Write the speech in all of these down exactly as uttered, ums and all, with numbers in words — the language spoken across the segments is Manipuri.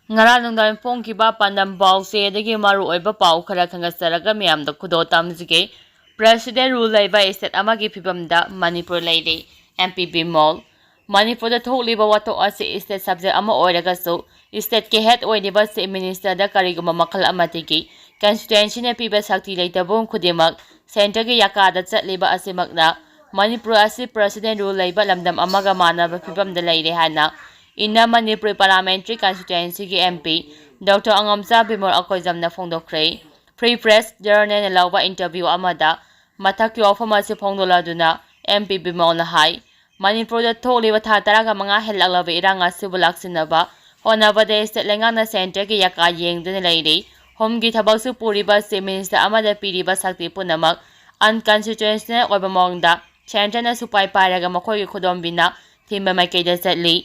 ꯉꯔꯥꯡ ꯅꯨꯡꯗꯥꯡ ꯐꯣꯡꯈꯤꯕ ꯄꯥꯟꯗꯝ ꯄꯥꯎꯆꯦꯗꯒꯤ ꯃꯔꯨꯑꯣꯏꯕ ꯄꯥꯎ ꯈꯔ ꯈꯪꯒꯠꯆꯔꯒ ꯃꯤꯌꯥꯝꯗ ꯈꯨꯗꯣꯜ ꯇꯝꯖꯒꯦ꯫ President rule ꯂꯩꯕ state ꯑꯃꯒꯤ ꯐꯤꯕꯝꯗ ꯃꯅꯤꯄꯨꯔ ꯂꯩꯔꯤ꯫ M P Bimol. ꯃꯅꯤꯄꯨꯔꯗ ꯊꯣꯛꯂꯤꯕ ꯋꯥꯊꯣꯛ ꯑꯁꯤ state subject ꯑꯃ ꯑꯣꯏꯔꯒꯁꯨ, stateꯀꯤ head ꯑꯣꯏꯔꯤꯕ Chief Ministerꯗ ꯀꯔꯤꯒꯨꯝꯕ ꯃꯈꯜ ꯑꯃꯗꯒꯤ constituencyꯅ ꯄꯤꯕ ꯁꯛꯇꯤ ꯂꯩꯇꯕ ꯈꯨꯗꯤꯡꯃꯛ centreꯒꯤ ꯌꯥꯀꯥꯗ ꯆꯠꯂꯤꯕ ꯑꯁꯤꯃꯛꯅ ꯃꯅꯤꯄꯨꯔ ꯑꯁꯤ President rule ꯂꯩꯕ ꯂꯝꯗꯝ ꯑꯃꯒ ꯃꯥꯟꯅꯕ ꯐꯤꯕꯝꯗ ꯂꯩꯔꯦ ꯍꯥꯏꯅ Inner Manipur Parliamentary Constituencyꯒꯤ M P Doctor ꯑꯉꯝꯆꯥ Bimol ꯑꯀꯣꯏꯖꯝꯅ ꯐꯣꯡꯗꯣꯛꯈ꯭ꯔꯦ꯫ Free Press Journalꯅ ꯂꯧꯕ interview ꯑꯃꯗ ꯃꯊꯛꯀꯤ ꯋꯥꯐꯝ ꯑꯁꯤ ꯐꯣꯡꯗꯣꯛꯂꯗꯨꯅ M P ꯕꯤꯃꯣꯜꯅ ꯍꯥꯏ, ꯃꯅꯤꯄꯨꯔꯗ ꯊꯣꯛꯂꯤꯕ ꯊꯥ ꯇꯔꯥꯒ ꯃꯉꯥ ꯍꯦꯜꯂꯛꯂꯕ ꯏꯔꯥꯡ ꯑꯁꯤꯕꯨ ꯂꯥꯛꯁꯤꯟꯅꯕ ꯍꯣꯠꯅꯕꯗ state ꯂꯩꯉꯥꯛꯅ centreꯒꯤ ꯌꯥꯀꯥ ꯌꯦꯡꯗꯨꯅ ꯂꯩꯔꯤ꯫ Homeꯒꯤ ꯊꯕꯛꯁꯨ ꯄꯨꯔꯤꯕ Chief Minister ꯑꯃꯗ ꯄꯤꯔꯤꯕ ꯁꯛꯇꯤ ꯄꯨꯝꯅꯃꯛ unconstitutional ꯑꯣꯏꯕ ꯃꯑꯣꯡꯗ centreꯅ ꯁꯨꯄꯥꯏ ꯄꯥꯏꯔꯒ ꯃꯈꯣꯏꯒꯤ ꯈꯨꯗꯣꯝꯕꯤꯅ ꯊꯤꯟꯕ ꯃꯥꯏꯀꯩꯗ ꯆꯠꯂꯤ꯫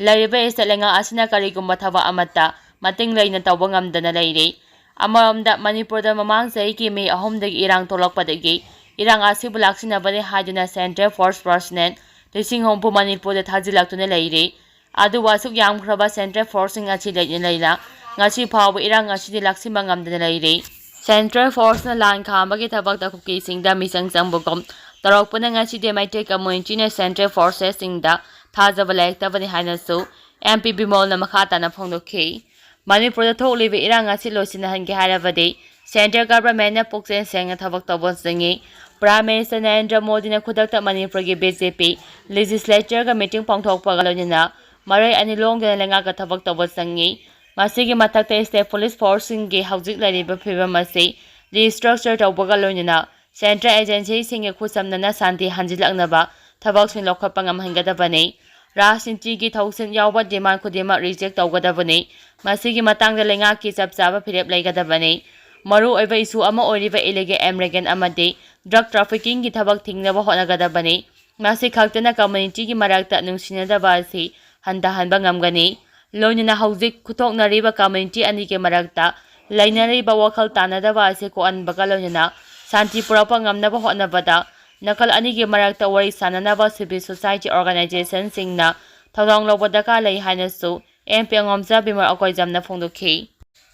ꯂꯩꯔꯤꯕ state ꯂꯩꯉꯥꯛ ꯑꯁꯤꯅ ꯀꯔꯤꯒꯨꯝꯕ ꯊꯕꯛ ꯑꯃꯠꯇ ꯃꯇꯤꯡ ꯂꯩꯅ ꯇꯧꯕ ꯉꯝꯗꯅ ꯂꯩꯔꯤ꯫ ꯑꯃꯔꯣꯝꯗ, ꯃꯅꯤꯄꯨꯔꯗ ꯃꯃꯥꯡ ꯆꯍꯤꯒꯤ May ꯑꯍꯨꯝꯗꯒꯤ ꯏꯔꯥꯡ ꯊꯣꯛꯂꯛꯄꯗꯒꯤ ꯏꯔꯥꯡ ꯑꯁꯤꯕꯨ ꯂꯥꯛꯁꯤꯟꯅꯕꯅꯤ ꯍꯥꯏꯗꯨꯅ centre force personnel ꯂꯤꯁꯤꯡ ꯍꯨꯝꯐꯨ ꯃꯅꯤꯄꯨꯔꯗ ꯊꯥꯖꯤꯜꯂꯛꯇꯨꯅ ꯂꯩꯔꯤ꯫ ꯑꯗꯨꯕꯨ ꯑꯁꯨꯛ ꯌꯥꯝꯈ꯭ꯔꯕ centre forceꯁꯤꯡ ꯑꯁꯤ ꯂꯩꯅ ꯂꯩꯅ ꯉꯁꯤ ꯐꯥꯎꯕ ꯏꯔꯥꯡ ꯑꯁꯤꯗꯤ ꯂꯥꯛꯁꯤꯟꯕ ꯉꯝꯗꯅ ꯂꯩꯔꯤ꯫ Centre forceꯅ ꯂꯥꯟ ꯈꯥꯝꯕꯒꯤ ꯊꯕꯛꯇ ꯀꯨꯀꯤꯁꯤꯡꯗ ꯃꯤꯆꯪ ꯆꯪꯕꯒꯨꯝ ꯇꯧꯔꯛꯄꯅ ꯉꯁꯤꯗꯤ ꯃꯩꯇꯩ communityꯅ centre forcesꯁꯤꯡꯗ ꯊꯥꯖꯕ ꯂꯩꯔꯛꯇꯕꯅꯤ ꯍꯥꯏꯅꯁꯨ M P ꯕꯤꯃꯣꯜꯅ ꯃꯈꯥ ꯇꯥꯅ ꯐꯣꯡꯗꯣꯛꯈꯤ꯫ ꯃꯅꯤꯄꯨꯔꯗ ꯊꯣꯛꯂꯤꯕ ꯏꯔꯥꯡ ꯑꯁꯤ ꯂꯣꯏꯁꯤꯟꯅꯍꯟꯒꯦ ꯍꯥꯏꯔꯕꯗꯤ centre governmentꯅ ꯄꯨꯛꯆꯦꯜ ꯁꯦꯡꯅ ꯊꯕꯛ ꯇꯧꯕ ꯆꯪꯉꯤ꯫ Prime Minister ꯅꯔꯦꯟꯗ꯭ꯔ ꯃꯣꯗꯤꯅ ꯈꯨꯗꯛꯇ ꯃꯅꯤꯄꯨꯔꯒꯤ B J P legislatureꯒ meeting ꯄꯥꯡꯊꯣꯛꯄꯒ ꯂꯣꯏꯅꯅ ꯃꯔꯩ ꯑꯅꯤ ꯂꯣꯡꯗꯅ ꯂꯩꯉꯥꯛꯀ ꯊꯕꯛ ꯇꯧꯕ ꯆꯪꯉꯤ꯫ ꯃꯁꯤꯒꯤ ꯃꯊꯛꯇ state police forceꯁꯤꯡꯒꯤ ꯍꯧꯖꯤꯛ ꯂꯩꯔꯤꯕ ꯐꯤꯕꯝ ꯑꯁꯤ restructure ꯇꯧꯕꯒ ꯂꯣꯏꯅꯅ centre agencyꯁꯤꯡꯒ ꯈꯨꯠꯁꯝꯅꯅ ꯁꯥꯟꯇꯤ ꯍꯟꯖꯤꯜꯂꯛꯅꯕ ꯊꯕꯛꯁꯤꯡ ꯂꯧꯈꯠꯄ ꯉꯝꯍꯟꯒꯗꯕꯅꯤ꯫ ꯔꯥꯖꯅꯤꯇꯤꯒꯤ ꯊꯧꯁꯤꯜ ꯌꯥꯎꯕ demand ꯈꯨꯗꯤꯡꯃꯛ reject ꯇꯧꯒꯗꯕꯅꯤ꯫ ꯃꯁꯤꯒꯤ ꯃꯇꯥꯡꯗ ꯂꯩꯉꯥꯛꯀꯤ ꯆꯞ ꯆꯥꯕ ꯐꯤꯔꯦꯞ ꯂꯩꯒꯗꯕꯅꯤ꯫ ꯃꯔꯨꯑꯣꯏꯕ issue ꯑꯃ ꯑꯣꯏꯔꯤꯕ illegal immigrant ꯑꯃꯗꯤ drug traffickingꯒꯤ ꯊꯕꯛ ꯊꯤꯡꯅꯕ ꯍꯣꯠꯅꯒꯗꯕꯅꯤ꯫ ꯃꯁꯤ ꯈꯛꯇꯅ communityꯒꯤ ꯃꯔꯛꯇ ꯅꯨꯡꯁꯤꯅꯗꯕ ꯑꯁꯤ ꯍꯟꯊꯍꯟꯕ ꯉꯝꯒꯅꯤ꯫ ꯂꯣꯏꯅꯅ ꯍꯧꯖꯤꯛ ꯈꯨꯊꯣꯛꯅꯔꯤꯕ community ꯑꯅꯤꯒꯤ ꯃꯔꯛꯇ ꯂꯩꯅꯔꯤꯕ ꯋꯥꯈꯜ ꯇꯥꯅꯗꯕ ꯑꯁꯤ ꯀꯣꯛꯍꯟꯕꯒ ꯂꯣꯏꯅꯅ ꯁꯥꯟꯇꯤ ꯄꯨꯔꯛꯄ ꯉꯝꯅꯕ ꯍꯣꯠꯅꯕꯗ ꯅꯥꯀꯜ ꯑꯅꯤꯒꯤ ꯃꯔꯛꯇ ꯋꯥꯔꯤ ꯁꯥꯅꯅꯕ civil society organizationꯁꯤꯡꯅ ꯊꯧꯗꯥꯡ ꯂꯧꯕ ꯗꯔꯀꯥꯔ ꯂꯩ ꯍꯥꯏꯅꯁꯨ ꯑꯦꯝ ꯄꯤ ꯑꯉꯣꯝꯆꯥ ꯕꯤꯃꯣꯜ ꯑꯀꯣꯏꯖꯝꯅ ꯐꯣꯡꯗꯣꯛꯈꯤ꯫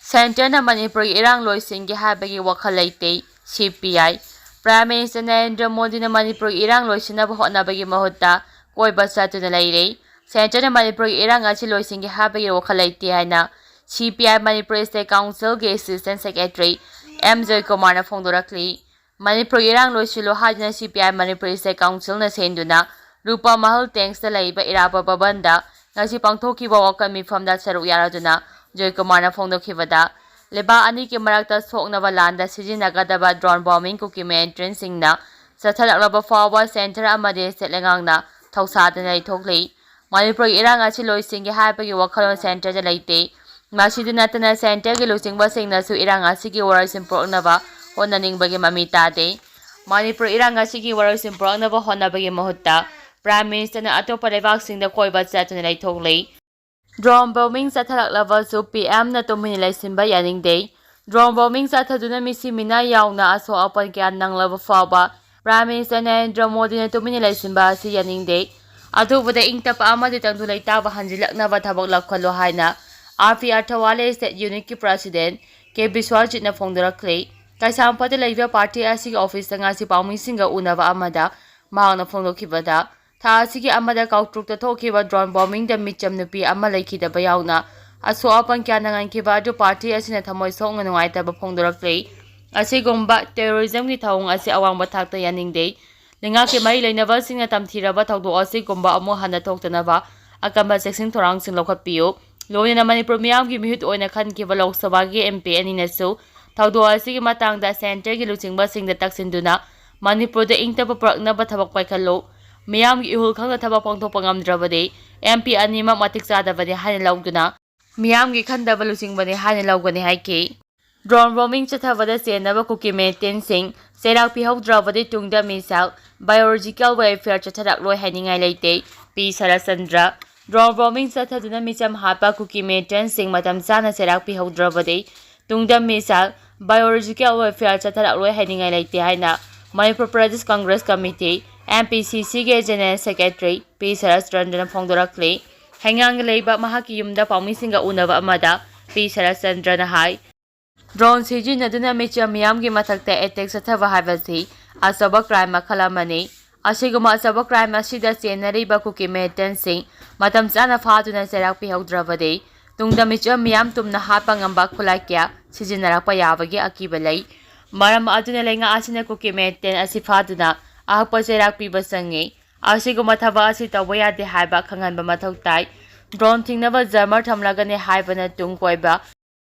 ꯁꯦꯟꯇꯔꯅ ꯃꯅꯤꯄꯨꯔꯒꯤ ꯏꯔꯥꯡ ꯂꯣꯏꯁꯤꯟꯒꯦ ꯍꯥꯏꯕꯒꯤ ꯋꯥꯈꯜ ꯂꯩꯇꯦ, ꯁꯤ P I. Prime minister Narendra ꯃꯣꯗꯤꯅ ꯃꯅꯤꯄꯨꯔꯒꯤ ꯏꯔꯥꯡ ꯂꯣꯏꯁꯤꯟꯅꯕ ꯍꯣꯠꯅꯕꯒꯤ ꯃꯍꯨꯠꯇ ꯀꯣꯏꯕ ꯆꯠꯇꯨꯅ ꯂꯩꯔꯦ꯫ ꯁꯦꯟꯇꯔꯅ ꯃꯅꯤꯄꯨꯔꯒꯤ ꯏꯔꯥꯡ ꯑꯁꯤ ꯂꯣꯏꯁꯤꯟꯒꯦ ꯍꯥꯏꯕꯒꯤ ꯋꯥꯈꯜ ꯂꯩꯇꯦ ꯍꯥꯏꯅ ꯁꯤ ꯄꯤ ꯑꯥꯏ ꯃꯅꯤꯄꯨꯔ ꯁ꯭ꯇꯦꯠ ꯀꯥꯎꯟꯁꯤꯜꯒꯤ ꯑꯦꯁꯤꯁꯇꯦꯟ ꯁꯦꯀ꯭ꯔꯦꯇꯔꯤ ꯑꯦꯝ ꯖꯣꯏꯀꯨꯃꯥꯔꯅ ꯐꯣꯡꯗꯣꯔꯛꯂꯤ꯫ ꯃꯅꯤꯄꯨꯔꯒꯤ ꯏꯔꯥꯡ ꯂꯣꯏꯁꯤꯜꯂꯨ ꯍꯥꯏꯗꯨꯅ ꯁꯤ ꯄꯤ ꯑꯥꯏ ꯃꯅꯤꯄꯨꯔ ꯁ꯭ꯇꯦꯠ ꯀꯥꯎꯟꯁꯤꯜꯅ ꯁꯦꯟꯗꯨꯅ ꯔꯨꯄꯥ ꯃꯍꯜ ꯇꯦꯡꯁꯇ ꯂꯩꯕ ꯏꯔꯥꯕꯣꯠ ꯚꯕꯟꯗ ꯉꯁꯤ ꯄꯥꯡꯊꯣꯛꯈꯤꯕ ꯋꯥꯀꯠ ꯃꯤꯐꯝꯗ ꯁꯔꯨꯛ ꯌꯥꯔꯗꯨꯅ ꯖꯣꯏꯀꯨꯃꯥꯔꯅ ꯐꯣꯡꯗꯣꯛꯈꯤꯕꯗ, ꯂꯩꯕꯥꯛ ꯑꯅꯤꯒꯤ ꯃꯔꯛꯇ ꯁꯣꯛꯅꯕ ꯂꯥꯟꯗ ꯁꯤꯖꯤꯟꯅꯒꯗꯕ ꯗ꯭ꯔꯣꯟ ꯕꯣꯝꯕꯤꯡ ꯀꯨꯀꯤ ꯃꯤꯂꯤꯇꯦꯟꯠꯁꯤꯡꯅ ꯆꯠꯊꯔꯛꯂꯕ ꯐꯥꯎꯕ ꯁꯦꯟꯇꯔ ꯑꯃꯗꯤ ꯁꯦꯠꯂꯦꯉꯥꯡꯅ ꯊꯧꯁꯥꯗꯅ ꯂꯩꯊꯣꯛꯂꯤ꯫ ꯃꯅꯤꯄꯨꯔꯒꯤ ꯏꯔꯥꯡ ꯑꯁꯤ ꯂꯣꯏꯁꯤꯟꯒꯦ ꯍꯥꯏꯕꯒꯤ ꯋꯥꯈꯜꯂꯣꯟ ꯁꯦꯟꯇꯔꯗ ꯂꯩꯇꯦ꯫ ꯃꯁꯤꯗ ꯅꯠꯇꯅ ꯁꯦꯟꯇꯔꯒꯤ ꯂꯨꯆꯤꯡꯕꯁꯤꯡꯅꯁꯨ ꯏꯔꯥꯡ ꯑꯁꯤꯒꯤ ꯋꯥꯔꯣꯏꯁꯤꯟ ꯄꯨꯔꯛꯅꯕ ꯍꯣꯠꯅꯅꯤꯡꯕꯒꯤ ꯃꯃꯤ ꯇꯥꯗꯦ꯫ ꯃꯅꯤꯄꯨꯔ ꯏꯔꯥꯡ ꯑꯁꯤꯒꯤ ꯋꯥꯔꯣꯏꯁꯤꯟ ꯄꯨꯔꯛꯅꯕ ꯍꯣꯠꯅꯕꯒꯤ ꯃꯍꯨꯠꯇ ꯄ꯭ꯔꯥꯏꯝ ꯃꯤꯅꯤꯁꯇꯔꯅ ꯑꯇꯣꯞꯄ ꯂꯩꯕꯥꯛꯁꯤꯡꯗ ꯀꯣꯏꯕ ꯆꯠꯇꯨꯅ ꯂꯩꯊꯣꯛꯂꯤ꯫ ꯗ꯭ꯔꯣꯟ ꯕꯣꯝꯕꯤꯡ ꯆꯠꯊꯔꯛꯂꯕꯁꯨ ꯄꯤ ꯑꯦꯝꯅ ꯇꯨꯃꯤꯟꯅ ꯂꯩꯁꯤꯟꯕ ꯌꯥꯅꯤꯡꯗꯦ꯫ ꯗ꯭ꯔꯣꯟ ꯕꯣꯝꯕꯤꯡ ꯆꯠꯊꯗꯨꯅ ꯃꯤꯁꯤ ꯃꯤꯅꯥ ꯌꯥꯎꯅ ꯑꯁꯣꯛ ꯑꯄꯟ ꯀꯌꯥ ꯅꯪꯂꯕ ꯐꯥꯎꯕ ꯄ꯭ꯔꯥꯏꯝ ꯃꯤꯅꯤꯁꯇꯔ ꯅꯔꯦꯟꯗ꯭ꯔ ꯃꯣꯗꯤꯅ ꯇꯨꯃꯤꯟꯅ ꯂꯩꯁꯤꯟꯕ ꯑꯁꯤ ꯌꯥꯅꯤꯡꯗꯦ꯫ ꯑꯊꯨꯕꯗ ꯏꯪ ꯇꯞꯄ ꯑꯃꯗꯤ ꯇꯪꯗꯨ ꯂꯩꯇꯥꯕ ꯍꯟꯖꯤꯜꯂꯛꯅꯕ ꯊꯕꯛ ꯂꯧꯈꯠꯂꯨ ꯍꯥꯏꯅ R P R Thawale state ꯌꯨꯅꯤꯠꯀꯤ ꯄ꯭ꯔꯁꯤꯗꯦꯟꯠ ꯀꯦ ꯕꯤꯁ꯭ꯋꯖꯤꯠꯅ ꯐꯣꯡꯗꯣꯔꯛꯂꯤ꯫ ꯀꯩꯁꯥꯝꯄꯥꯠꯇ ꯂꯩꯕ ꯄꯥꯔꯇꯤ ꯑꯁꯤꯒꯤ ꯑꯣꯐꯤꯁꯇ ꯉꯁꯤ ꯄꯥꯎꯃꯤꯁꯤꯡꯒ ꯎꯅꯕ ꯑꯃꯗ ꯃꯍꯥꯛꯅ ꯐꯣꯡꯗꯣꯛꯈꯤꯕꯗ, ꯊꯥ ꯑꯁꯤꯒꯤ ꯑꯃꯗ ꯀꯥꯡꯄꯣꯛꯄꯤꯗ ꯊꯣꯛꯈꯤꯕ ꯗ꯭ꯔꯣꯟ ꯕꯣꯝꯕꯤꯡꯗ ꯃꯤꯆꯝ ꯅꯨꯄꯤ ꯑꯃ ꯂꯩꯈꯤꯗꯕ ꯌꯥꯎꯅ ꯑꯁꯣꯛ ꯑꯄꯟ ꯀꯌꯥ ꯅꯪꯍꯟꯈꯤꯕ ꯑꯗꯨ ꯄꯥꯔꯇꯤ ꯑꯁꯤꯅ ꯊꯃꯣꯏ ꯁꯣꯛꯅ ꯅꯨꯡꯉꯥꯏꯇꯕ ꯐꯣꯡꯗꯣꯔꯛꯂꯤ꯫ ꯑꯁꯤꯒꯨꯝꯕ ꯇꯦꯔꯣꯔꯤꯖꯝꯒꯤ ꯊꯧꯑꯣꯡ ꯑꯁꯤ ꯑꯋꯥꯡꯕ ꯊꯥꯛꯇ ꯌꯥꯅꯤꯡꯗꯦ꯫ ꯂꯩꯉꯥꯛꯀꯤ ꯃꯔꯤ ꯂꯩꯅꯕꯁꯤꯡꯅ ꯇꯝꯊꯤꯔꯕ ꯊꯧꯗꯣꯛ ꯑꯁꯤꯒꯨꯝꯕ ꯑꯃꯨꯛ ꯍꯟꯅ ꯊꯣꯛꯇꯅꯕ ꯑꯀꯟꯕ ꯆꯦꯛꯁꯤꯟ ꯊꯧꯔꯥꯡꯁꯤꯡ ꯂꯧꯈꯠꯄꯤꯌꯨ꯫ ꯂꯣꯏꯅꯅ ꯃꯅꯤꯄꯨꯔ ꯃꯤꯌꯥꯝꯒꯤ ꯃꯤꯍꯨꯠ ꯑꯣꯏꯅ ꯈꯟꯈꯤꯕ ꯂꯣꯛ ꯁꯚꯥꯒꯤ ꯑꯦꯝ ꯄꯤ ꯑꯅꯤꯅꯁꯨ ꯊꯧꯗꯣꯛ ꯑꯁꯤꯒꯤ ꯃꯇꯥꯡꯗ ꯁꯦꯟꯇꯔꯒꯤ ꯂꯨꯆꯤꯡꯕꯁꯤꯡꯗ ꯇꯛꯁꯤꯟꯗꯨꯅ ꯃꯅꯤꯄꯨꯔꯗ ꯏꯪ ꯇꯞꯄ ꯄꯨꯔꯛꯅꯕ ꯊꯕꯛ ꯄꯥꯏꯈꯠꯂꯨ꯫ ꯃꯤꯌꯥꯝꯒꯤ ꯏꯍꯨꯜ ꯈꯪꯅ ꯊꯕꯛ ꯄꯥꯡꯊꯣꯛꯄ ꯉꯝꯗ꯭ꯔꯕꯗꯤ ꯑꯦꯝ ꯄꯤ ꯑꯅꯤꯃꯛ ꯃꯇꯤꯛ ꯆꯥꯗꯕꯅꯤ ꯍꯥꯏꯅ ꯂꯧꯗꯨꯅ ꯃꯤꯌꯥꯝꯒꯤ ꯈꯟꯗꯕ ꯂꯨꯆꯤꯡꯕꯅꯤ ꯍꯥꯏꯅ ꯂꯧꯒꯅꯤ ꯍꯥꯏꯈꯤ꯫ ꯗ꯭ꯔꯣꯟ ꯕꯣꯝꯕꯤꯡ ꯆꯠꯊꯕꯗ ꯆꯦꯟꯅꯕ ꯀꯨꯀꯤ ꯃꯤꯂꯤꯇꯦꯟꯠꯁꯤꯡ ꯆꯩꯔꯥꯛ ꯄꯤꯍꯧꯗ꯭ꯔꯕꯗꯤ ꯇꯨꯡꯗ ꯃꯤꯁꯥꯏꯜ, ꯕꯥꯏꯑꯣꯂꯣꯖꯤꯀꯦꯜ ꯋꯥꯔꯐꯦꯌꯔ ꯆꯠꯊꯔꯛꯂꯣꯏ ꯍꯥꯏꯅꯤꯡꯉꯥꯏ ꯂꯩꯇꯦ, ꯄꯤ ꯁꯔꯠꯆꯟꯗ꯭ꯔ꯫ ꯗ꯭ꯔꯣꯟ ꯕꯣꯝꯕꯤꯡ ꯆꯠꯊꯗꯨꯅ ꯃꯤꯆꯝ ꯍꯥꯠꯄ ꯀꯨꯀꯤ ꯃꯤꯂꯤꯇꯦꯟꯠꯁꯤꯡ ꯃꯇꯝ ꯆꯥꯅ ꯆꯩꯔꯥꯛ ꯄꯤꯍꯧꯗ꯭ꯔꯕꯗꯤ ꯇꯨꯡꯗ ꯃꯤꯁꯥꯏꯜ, ꯕꯥꯏꯑꯣꯂꯣꯖꯤꯀꯦꯜ ꯋꯥꯔꯐꯦꯌꯔ ꯆꯠꯊꯔꯛꯂꯣꯏ ꯍꯥꯏꯅꯤꯡꯉꯥꯏ ꯂꯩꯇꯦ ꯍꯥꯏꯅ Manipur Pradesh Congress committee, M P ꯁꯤ ꯁꯤꯒꯤ ꯖꯦꯅꯔꯦꯜ ꯁꯦꯀ꯭ꯔꯦꯇꯔꯤ ꯄꯤ ꯁꯔꯠꯆꯟꯗ꯭ꯔꯅ ꯐꯣꯡꯗꯣꯔꯛꯂꯤ꯫ ꯍꯩꯉꯥꯡꯗ ꯂꯩꯕ ꯃꯍꯥꯛꯀꯤ ꯌꯨꯝꯗ ꯄꯥꯎꯃꯤꯁꯤꯡꯒ ꯎꯅꯕ ꯑꯃꯗ ꯄꯤ ꯁꯔꯠꯆꯟꯗ꯭ꯔꯅ ꯍꯥꯏ꯫ Drone ꯁꯤꯖꯤꯟꯅꯗꯨꯅ ꯃꯤꯆꯝ ꯃꯤꯌꯥꯝꯒꯤ ꯃꯊꯛꯇ attack ꯆꯠꯊꯕ ꯍꯥꯏꯕꯁꯤ ꯑꯆꯧꯕ crime ꯃꯈꯜ ꯑꯃꯅꯤ꯫ ꯑꯁꯤꯒꯨꯝꯕ ꯑꯆꯧꯕ crime ꯑꯁꯤꯗ ꯆꯦꯟꯅꯔꯤꯕ ꯀꯨꯀꯤ militantꯁꯤꯡ ꯃꯇꯝ ꯆꯥꯅ ꯐꯥꯗꯨꯅ ꯆꯩꯔꯥꯛ ꯄꯤꯍꯧꯗ꯭ꯔꯕꯗꯤ ꯇꯨꯡꯗ ꯃꯤꯆꯝ ꯃꯤꯌꯥꯝ ꯇꯨꯝꯅ ꯍꯥꯠꯄ ꯉꯝꯕ ꯈꯨꯠꯂꯥꯏ ꯀꯌꯥ ꯁꯤꯖꯤꯟꯅꯔꯛꯄ ꯌꯥꯕꯒꯤ ꯑꯀꯤꯕ ꯂꯩ꯫ ꯃꯔꯝ ꯑꯗꯨꯅ ꯂꯩꯉꯥꯛ ꯑꯁꯤꯅ ꯀꯨꯀꯤ militant ꯑꯁꯤ ꯐꯥꯗꯨꯅ ꯑꯍꯛꯄ ꯆꯩꯔꯥꯛ ꯄꯤꯕ ꯆꯪꯉꯤ꯫ ꯑꯁꯤꯒꯨꯝꯕ ꯊꯕꯛ ꯑꯁꯤ ꯇꯧꯕ ꯌꯥꯗꯦ ꯍꯥꯏꯕ ꯈꯪꯍꯟꯕ ꯃꯊꯧ ꯇꯥꯏ꯫ Drone ꯊꯤꯡꯅꯕ jammer ꯊꯝꯂꯒꯅꯤ ꯍꯥꯏꯕꯅ ꯇꯨꯡ ꯀꯣꯏꯕ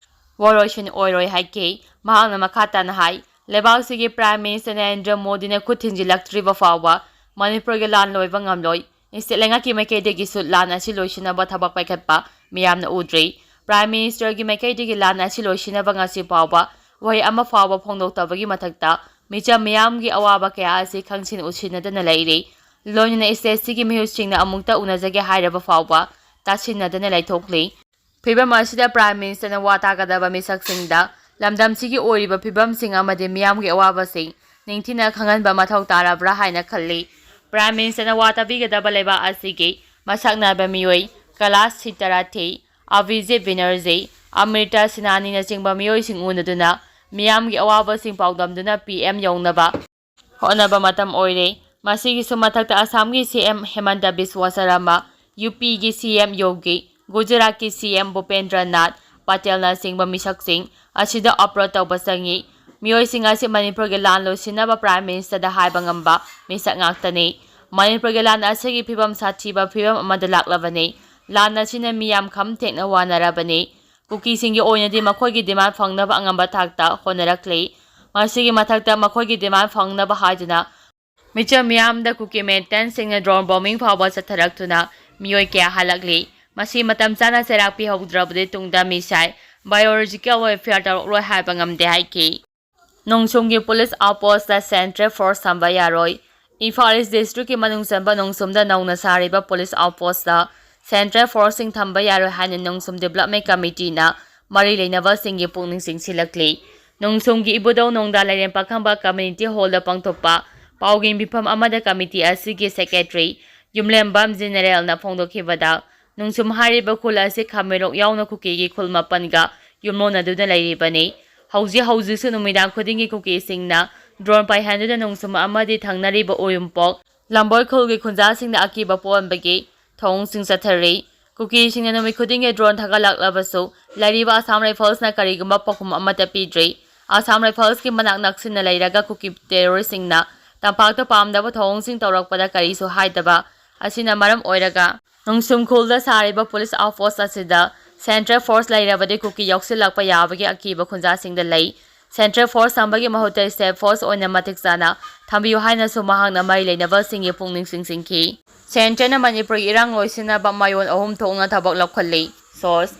ꯋꯥꯔꯣꯏꯁꯤꯟ ꯑꯣꯏꯔꯣꯏ ꯍꯥꯏꯈꯤ꯫ ꯃꯍꯥꯛꯅ ꯃꯈꯥ ꯇꯥꯅ ꯍꯥꯏ, ꯂꯩꯕꯥꯛꯁꯤꯒꯤ Prime Minister ꯅꯔꯦꯟꯗ꯭ꯔ ꯃꯣꯗꯤꯅ ꯈꯨꯠ ꯊꯤꯟꯖꯤꯜꯂꯛꯇ꯭ꯔꯤꯕ ꯐꯥꯎꯕ ꯃꯅꯤꯄꯨꯔꯒꯤ ꯂꯥꯟ ꯂꯣꯏꯕ ꯉꯝꯂꯣꯏ꯫ State ꯂꯩꯉꯥꯛꯀꯤ ꯃꯥꯏꯀꯩꯗꯒꯤꯁꯨ ꯂꯥꯟ ꯑꯁꯤ ꯂꯣꯏꯁꯤꯟꯅꯕ ꯊꯕꯛ ꯄꯥꯏꯈꯠꯄ ꯃꯤꯌꯥꯝꯅ ꯎꯗ꯭ꯔꯤ꯫ Prime Ministerꯒꯤ ꯃꯥꯏꯀꯩꯗꯒꯤ ꯂꯥꯟ ꯑꯁꯤ ꯂꯣꯏꯁꯤꯟꯅꯕ ꯉꯁꯤ ꯐꯥꯎꯕ ꯋꯥꯍꯩ ꯑꯃ ꯐꯥꯎꯕ ꯐꯣꯡꯗꯣꯛꯇꯕꯒꯤ ꯃꯊꯛꯇ ꯃꯤꯆꯝ ꯃꯤꯌꯥꯝꯒꯤ ꯑꯋꯥꯕ ꯀꯌꯥ ꯑꯁꯤ ꯈꯪꯁꯤꯟ ꯎꯁꯤꯟꯅꯗꯅ ꯂꯩꯔꯤ꯫ ꯂꯣꯏꯅꯅ stateꯁꯤꯒꯤ ꯃꯤꯍꯨꯠꯁꯤꯡꯅ ꯑꯃꯨꯛꯇ ꯎꯅꯖꯒꯦ ꯍꯥꯏꯔꯕ ꯐꯥꯎꯕ ꯇꯥꯁꯤꯟꯅꯗꯅ ꯂꯩꯊꯣꯛꯂꯤ꯫ ꯐꯤꯚꯝ ꯑꯁꯤꯗ Prime Ministerꯅ ꯋꯥ ꯇꯥꯒꯗꯕ ꯃꯤꯁꯛꯁꯤꯡꯗ ꯂꯝꯗꯝꯁꯤꯒꯤ ꯑꯣꯏꯔꯤꯕ ꯐꯤꯚꯝꯁꯤꯡ ꯑꯃꯗꯤ ꯃꯤꯌꯥꯝꯒꯤ ꯑꯋꯥꯕꯁꯤꯡ ꯅꯤꯡꯊꯤꯅ ꯈꯪꯍꯟꯕ ꯃꯊꯧ ꯇꯥꯔꯕ꯭ꯔꯥ ꯍꯥꯏꯅ ꯈꯜꯂꯤ꯫ Prime Ministerꯅ ꯋꯥ ꯇꯥꯕꯤꯒꯗꯕ ꯂꯩꯕꯥꯛ ꯑꯁꯤꯒꯤ ꯃꯁꯛ ꯅꯥꯏꯕ ꯃꯤꯑꯣꯏ ꯀꯩꯂꯥꯁ ꯁꯤꯇꯥꯔꯥꯊꯤ, ꯑꯚꯤꯖꯤꯠ ꯕꯦꯅꯔꯖꯤ, ꯑꯃ꯭ꯔꯤꯇꯥ ꯁꯤꯅꯥꯅꯤꯅꯆꯤꯡꯕ ꯃꯤꯑꯣꯏꯁꯤꯡ ꯎꯅꯗꯨꯅ ꯃꯤꯌꯥꯝꯒꯤ ꯑꯋꯥꯕꯁꯤꯡ ꯄꯥꯎꯗꯝꯗꯨꯅ PM ꯌꯧꯅꯕ ꯍꯣꯠꯅꯕ ꯃꯇꯝ ꯑꯣꯏꯔꯦ꯫ ꯃꯁꯤꯒꯤꯁꯨ ꯃꯊꯛꯇ ꯑꯁꯥꯝꯒꯤ CM ꯍꯦꯃꯟꯇ ꯕꯤꯁ꯭ꯋ ꯁꯔꯃ, UPꯒꯤ CM ꯌꯣꯒꯤ, ꯒꯨꯖꯔꯥꯠꯀꯤ CM ꯚꯨꯄꯦꯟꯗ꯭ꯔ ꯅꯥꯊ ꯄꯇꯦꯜꯅꯆꯤꯡꯕ ꯃꯤꯁꯛꯁꯤꯡ ꯑꯁꯤꯗ approach ꯇꯧꯕ ꯆꯪꯏ꯫ ꯃꯤꯑꯣꯏꯁꯤꯡ ꯑꯁꯤ ꯃꯅꯤꯄꯨꯔꯒꯤ ꯂꯥꯟ ꯂꯣꯏꯁꯤꯟꯅꯕ Prime Ministerꯗ ꯍꯥꯏꯕ ꯉꯝꯕ ꯃꯤꯁꯛ ꯉꯥꯛꯇꯅꯤ꯫ ꯃꯅꯤꯄꯨꯔꯒꯤ ꯂꯥꯟ ꯑꯁꯤꯒꯤ ꯐꯤꯕꯝ ꯁꯥꯊꯤꯕ ꯐꯤꯕꯝ ꯑꯃꯗ ꯂꯥꯛꯂꯕꯅꯤ꯫ ꯂꯥꯟ ꯑꯁꯤꯅ ꯃꯤ ꯌꯥꯝ ꯈꯝ ꯊꯦꯡꯅ ꯋꯥꯅꯔꯕꯅꯤ꯫ ꯀꯨꯀꯤꯁꯤꯡꯒꯤ ꯑꯣꯏꯅꯗꯤ ꯃꯈꯣꯏꯒꯤ demand ꯐꯪꯅꯕ ꯑꯉꯝꯕ ꯊꯥꯛꯇ ꯍꯣꯠꯅꯔꯛꯂꯤ꯫ ꯃꯁꯤꯒꯤ ꯃꯊꯛꯇ ꯃꯈꯣꯏꯒꯤ demand ꯐꯪꯅꯕ ꯍꯥꯏꯗꯨꯅ ꯃꯤꯆꯝ ꯃꯤꯌꯥꯝꯗ ꯀꯨꯀꯤ militantꯁꯤꯡꯅ drone bombing ꯐꯥꯎꯕ ꯆꯠꯊꯔꯛꯇꯨꯅ ꯃꯤꯑꯣꯏ ꯀꯌꯥ ꯍꯜꯂꯛꯂꯤ꯫ ꯃꯁꯤ ꯃꯇꯝ ꯆꯥꯅ ꯆꯩꯔꯥꯛ ꯄꯤꯍꯧꯗ꯭ꯔꯕꯗꯤ ꯇꯨꯡꯗ ꯃꯤꯁꯥꯏ biological warfare ꯇꯧꯔꯛꯂꯣꯏ ꯍꯥꯏꯕ ꯉꯝꯗꯦ ꯍꯥꯏꯈꯤ꯫ ꯅꯣꯡꯁꯨꯝꯒꯤ police outpostꯇ central force ꯊꯝꯕ ꯌꯥꯔꯣꯏ꯫ ꯏꯝꯐꯥꯜ East districtꯀꯤ ꯃꯅꯨꯡ ꯆꯟꯕ ꯅꯣꯡꯁꯨꯝꯗ ꯅꯧꯅ ꯁꯥꯔꯤꯕ police outpostꯇ central forceꯁꯤꯡ ꯊꯝꯕ ꯌꯥꯔꯣꯏ ꯍꯥꯏꯅ ꯅꯣꯡꯁꯨꯝ development committeeꯅ ꯃꯔꯤ ꯂꯩꯅꯕꯁꯤꯡꯒꯤ ꯄꯨꯛꯅꯤꯡ ꯆꯤꯡꯁꯤꯜꯂꯛꯂꯤ꯫ ꯅꯣꯡꯁꯨꯝꯒꯤ ꯏꯕꯨꯙꯧ ꯅꯣꯡꯗꯥ ꯂꯥꯏꯔꯦꯝ ꯄꯥꯈꯪꯕ community hallꯗ ꯄꯥꯡꯊꯣꯛꯄ ꯄꯥꯎꯒꯤ ꯃꯤꯐꯝ ꯑꯃꯗ committee ꯑꯁꯤꯒꯤ secretary ꯌꯨꯝꯂꯦꯝꯕꯝ ꯖꯦꯅꯦꯔꯦꯜꯅ ꯐꯣꯡꯗꯣꯛꯈꯤꯕꯗ, ꯅꯨꯡꯁꯨꯝ ꯍꯥꯏꯔꯤꯕ ꯈꯨꯜ ꯑꯁꯤ ꯈꯥꯃꯦꯔꯣꯛ ꯌꯥꯎꯅ ꯀꯨꯀꯤꯒꯤ ꯈꯨꯜ ꯃꯥꯄꯟꯒ ꯌꯨꯝꯂꯣꯟꯅꯗꯨꯅ ꯂꯩꯔꯤꯕꯅꯤ꯫ ꯍꯧꯖꯤꯛ ꯍꯧꯖꯤꯛꯁꯨ ꯅꯨꯃꯤꯗꯥꯡ ꯈꯨꯗꯤꯡꯒꯤ ꯀꯨꯀꯤꯁꯤꯡꯅ drone ꯄꯥꯏꯍꯟꯗꯨꯅ ꯅꯨꯡꯁꯨꯝ ꯑꯃꯗꯤ ꯊꯪꯅꯔꯤꯕ ꯎꯌꯨꯝꯄꯣꯛ ꯂꯝꯕꯣꯏ ꯈꯨꯜꯒꯤ ꯈꯨꯟꯖꯥꯁꯤꯡꯗ ꯑꯀꯤꯕ ꯄꯣꯛꯍꯟꯕꯒꯤ ꯊꯧꯑꯣꯡꯁꯤꯡ ꯆꯠꯊꯔꯤ꯫ ꯀꯨꯀꯤꯁꯤꯡꯅ ꯅꯨꯃꯤꯠ ꯈꯨꯗꯤꯡꯒꯤ drone ꯊꯥꯒꯠꯂꯛꯂꯕꯁꯨ, ꯂꯩꯔꯤꯕ Assam Riflesꯅ ꯀꯔꯤꯒꯨꯝꯕ ꯄꯥꯎꯈꯨꯝ ꯑꯃꯠꯇ ꯄꯤꯗ꯭ꯔꯤ꯫ Assam Riflesꯀꯤ ꯃꯅꯥꯛ ꯅꯛꯁꯤꯟꯅ ꯂꯩꯔꯒ ꯀꯨꯀꯤ terroristꯁꯤꯡꯅ ꯇꯝꯄꯥꯛꯇ ꯄꯥꯝꯗꯕ ꯊꯧꯑꯣꯡꯁꯤꯡ ꯇꯧꯔꯛꯄꯗ ꯀꯔꯤꯁꯨ ꯍꯥꯏꯗꯕ ꯑꯁꯤꯅ ꯃꯔꯝ ꯑꯣꯏꯔꯒ, ꯅꯨꯡꯁꯨꯝ ꯈꯨꯜꯗ ꯁꯥꯔꯤꯕ police outpost ꯑꯁꯤꯗ central force ꯂꯩꯔꯕꯗꯤ ꯀꯨꯀꯤ ꯌꯥꯎꯁꯤꯜꯂꯛꯄ ꯌꯥꯕꯒꯤ ꯑꯀꯤꯕ ꯈꯨꯟꯖꯥꯁꯤꯡꯗ ꯂꯩ꯫ Central force ꯊꯝꯕꯒꯤ ꯃꯍꯨꯠꯇ state force ꯑꯣꯏꯅ ꯃꯇꯤꯛ ꯆꯥꯅ ꯊꯝꯕꯤꯌꯨ ꯍꯥꯏꯅꯁꯨ ꯃꯍꯥꯛꯅ ꯃꯔꯤ ꯂꯩꯅꯕꯁꯤꯡꯒꯤ ꯄꯨꯛꯅꯤꯡ ꯆꯤꯡꯁꯤꯟꯈꯤ꯫ Centreꯅ ꯃꯅꯤꯄꯨꯔꯒꯤ ꯏꯔꯥꯡ ꯂꯣꯏꯁꯤꯟꯅꯕ ꯃꯥꯏꯑꯣꯟ ꯑꯍꯨꯝ ꯊꯣꯛꯅ ꯊꯕꯛ ꯂꯧꯈꯠꯂꯤ꯫ Source: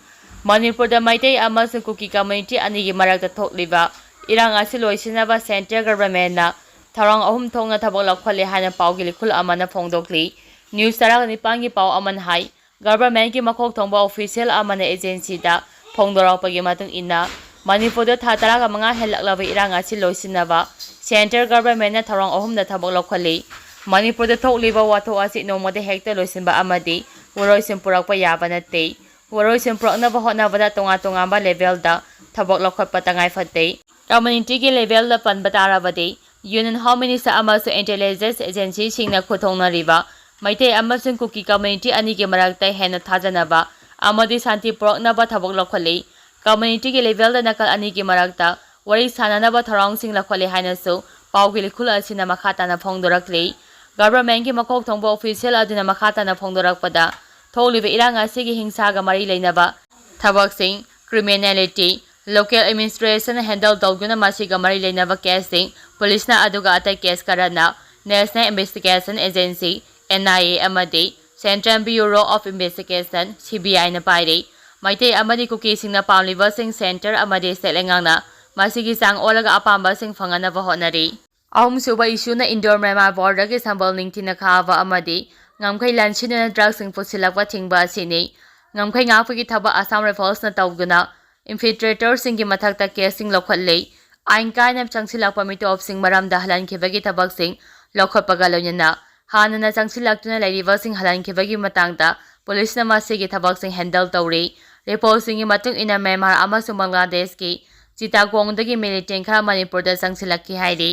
ꯃꯅꯤꯄꯨꯔꯗ ꯃꯩꯇꯩ ꯑꯃꯁꯨꯡ ꯀꯨꯀꯤ community ꯑꯅꯤꯒꯤ ꯃꯔꯛꯇ ꯊꯣꯛꯂꯤꯕ ꯏꯔꯥꯡ ꯑꯁꯤ ꯂꯣꯏꯁꯤꯟꯅꯕ central governmentꯅ ꯊꯧꯔꯥꯡ ꯑꯍꯨꯝ ꯊꯣꯛꯅ ꯊꯕꯛ ꯂꯧꯈꯠꯂꯦ ꯍꯥꯏꯅ ꯄꯥꯎꯒꯤ ꯂꯤꯈꯨꯜ ꯑꯃꯅ ꯐꯣꯡꯗꯣꯛꯂꯤ꯫ News ꯇꯔꯥꯅꯤꯄꯥꯟꯒꯤ ꯄꯥꯎ ꯑꯃꯅ ꯍꯥꯏ, governmentꯀꯤ ꯃꯀꯣꯛ ꯊꯣꯡꯕ official ꯑꯃꯅ agencyꯗ ꯐꯣꯡꯗꯣꯔꯛꯄꯒꯤ ꯃꯇꯨꯡ ꯏꯟꯅ, ꯃꯅꯤꯄꯨꯔꯗ ꯊꯥ ꯇꯔꯥꯒ ꯃꯉꯥ ꯍꯦꯜꯂꯛꯂꯕ ꯏꯔꯥꯡ ꯑꯁꯤ ꯂꯣꯏꯁꯤꯟꯅꯕ central governmentꯅ ꯊꯧꯔꯥꯡ ꯑꯍꯨꯝꯗ ꯊꯕꯛ ꯂꯧꯈꯠꯂꯤ꯫ ꯃꯅꯤꯄꯨꯔꯗ ꯊꯣꯛꯂꯤꯕ ꯋꯥꯊꯣꯛ ꯑꯁꯤ ꯅꯣꯡꯃꯗ ꯍꯦꯛꯇ ꯂꯣꯏꯁꯤꯟꯕ ꯑꯃꯗꯤ ꯋꯥꯔꯣꯏꯁꯤꯟ ꯄꯨꯔꯛꯄ ꯌꯥꯕ ꯅꯠꯇꯦ꯫ ꯋꯥꯔꯣꯏꯁꯤꯟ ꯄꯨꯔꯛꯅꯕ ꯍꯣꯠꯅꯕꯗ ꯇꯣꯉꯥꯟ ꯇꯣꯉꯥꯟꯕ levelꯗ ꯊꯕꯛ ꯂꯧꯈꯠꯄ ꯇꯉꯥꯏ ꯐꯗꯦ꯫ Communityꯒꯤ levelꯗ ꯄꯟꯕ ꯇꯥꯔꯕꯗꯤ, Union Home Minister ꯑꯃꯁꯨꯡ intelligence agencyꯁꯤꯡꯅ ꯈꯨꯠꯊꯣꯛꯅꯔꯤꯕ ꯃꯩꯇꯩ ꯑꯃꯁꯨꯡ ꯀꯨꯀꯤ community ꯑꯅꯤꯒꯤ ꯃꯔꯛꯇ ꯍꯦꯟꯅ ꯊꯥꯖꯅꯕ ꯑꯃꯗꯤ ꯁꯥꯟꯇꯤ ꯄꯨꯔꯛꯅꯕ ꯊꯕꯛ ꯂꯧꯈꯠꯂꯤ꯫ Communityꯒꯤ levelꯗ ꯅꯥꯀꯜ ꯑꯅꯤꯒꯤ ꯃꯔꯛꯇ ꯋꯥꯔꯤ ꯁꯥꯅꯅꯕ ꯊꯧꯔꯥꯡꯁꯤꯡ ꯂꯧꯈꯠꯂꯤ ꯍꯥꯏꯅꯁꯨ ꯄꯥꯎꯒꯤ ꯂꯤꯈꯨꯜ ꯑꯁꯤꯅ ꯃꯈꯥ ꯇꯥꯅ ꯐꯣꯡꯗꯣꯔꯛꯂꯤ꯫ Governmentꯀꯤ ꯃꯀꯣꯛ ꯊꯣꯡꯕ official ꯑꯗꯨꯅ ꯃꯈꯥ ꯇꯥꯅ ꯐꯣꯡꯗꯣꯔꯛꯄꯗ, ꯊꯣꯛꯂꯤꯕ ꯏꯔꯥꯡ ꯑꯁꯤꯒꯤ ꯍꯤꯡꯁꯥꯒ ꯃꯔꯤ ꯂꯩꯅꯕ ꯊꯕꯛꯁꯤꯡ, criminality, local administration handle ꯇꯧꯗꯨꯅ ꯃꯁꯤꯒ ꯃꯔꯤ ꯂꯩꯅꯕ caseꯁꯤꯡ, policeꯅ ꯑꯗꯨꯒ ꯑꯇꯩ case ꯈꯔꯅ National Investigation Agency, NIA, ꯑꯃꯗꯤ Central Bureau of Investigation, CBIꯅ ꯄꯥꯏꯔꯤ꯫ Meitei ꯑꯃꯗꯤ ꯀꯨꯀꯤꯁꯤꯡꯅ ꯄꯥꯝꯂꯤꯕꯁꯤꯡ centre ꯑꯃꯗꯤ state ꯂꯩꯉꯥꯛꯅ ꯃꯁꯤꯒꯤ ꯆꯥꯡ ꯑꯣꯜꯂꯒ ꯑꯄꯥꯝꯕꯁꯤꯡ ꯐꯪꯍꯟꯅꯕ ꯍꯣꯠꯅꯔꯤ꯫ ꯑꯍꯨꯝꯁꯨꯕ issueꯅ Indo-Myanmar borderꯒꯤ ꯁꯝꯕꯜ ꯅꯤꯡꯊꯤꯅ ꯈꯥꯕ ꯑꯃꯗꯤ ꯉꯝꯈꯩ ꯂꯥꯟꯁꯤꯟꯗꯨꯅ drugꯁꯤꯡ ꯄꯨꯁꯤꯜꯂꯛꯄ ꯊꯤꯡꯕ ꯑꯁꯤꯅꯤ꯫ ꯉꯝꯈꯩ ꯉꯥꯛꯄꯒꯤ ꯊꯕꯛ Assam Riflesꯅ ꯇꯧꯗꯨꯅ infiltratorꯁꯤꯡꯒꯤ ꯃꯊꯛꯇ caseꯁꯤꯡ ꯂꯧꯈꯠꯂꯤ꯫ ꯑꯥꯏꯟ ꯀꯥꯏꯅ ꯆꯪꯁꯤꯜꯂꯛꯄ ꯃꯤꯇꯣꯞꯁꯤꯡ ꯃꯔꯝꯗ ꯍꯜꯍꯟꯈꯤꯕꯒꯤ ꯊꯕꯛꯁꯤꯡ ꯂꯧꯈꯠꯄꯒ ꯂꯣꯏꯅꯅ ꯍꯥꯟꯅꯅ ꯆꯪꯁꯤꯜꯂꯛꯇꯨꯅ ꯂꯩꯔꯤꯕꯁꯤꯡ ꯍꯜꯍꯟꯈꯤꯕꯒꯤ ꯃꯇꯥꯡꯗ ꯄꯨꯂꯤꯁꯅ ꯃꯁꯤꯒꯤ ꯊꯕꯛꯁꯤꯡ ꯍꯦꯟꯗꯜ ꯇꯧꯔꯤ꯫ ꯔꯤꯄꯣꯔꯠꯁꯤꯡꯒꯤ ꯃꯇꯨꯡ ꯏꯟꯅ ꯃ꯭ꯌꯥꯟꯃꯥꯔ ꯑꯃꯁꯨꯡ ꯕꯪꯒ꯭ꯂꯥꯗꯦꯁꯀꯤ ꯆꯤꯇꯥꯒꯣꯡꯗꯒꯤ ꯃꯤꯂꯤꯇꯦꯟ ꯈꯔ ꯃꯅꯤꯄꯨꯔꯗ ꯆꯪꯁꯤꯜꯂꯛꯈꯤ ꯍꯥꯏꯔꯤ꯫